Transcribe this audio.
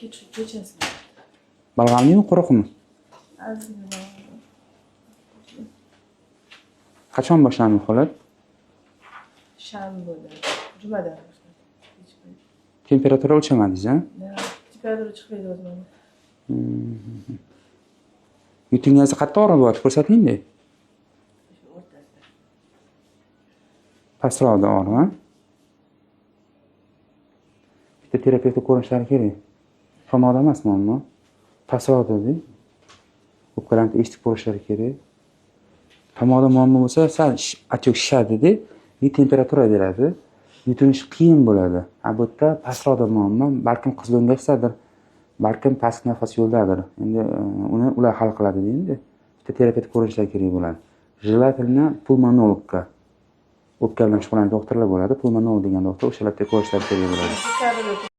Kechasi. Balg'amlimi, quruqmi? Ozgina balg'am. Qachon boshlandi bu holat? Shanbadan, jumadan boshladi. Kech payt. Temperatura o'lchamadingiz, a? Да, temperatura chiqmaydi o'zi manda. Yutinganingizda qayerda og'riq bo'lyapti, ko'rsatingda. Shu o'rtasida. Pastroqda og'riq, a? Bitta terapevtga ko'rinishlari kerak. Tomoqda emas muammo. Pastroqda. O'pkalarni eshitib ko'rishlari kerak. Tomoqda muammo bo'lsa, sal отек shishadida, и temperatura beradi. Yutinish qiyin bo'ladi. A bu yerda pastroqda muammo, balkim qizil o'ngachdadir, balkim pastki nafas yo'lidadir. Endi uni ular hal qiladi endi. Bitta terapevt ko'rinishlari kerak bo'ladi. Желательно pulmonologga. O'pka bilan shug'ullanadigan doktorlar bo'ladi. Pulmonolog degan doktor, o'shalarga ko'rishlari kerak bo'ladi. Dekabrda.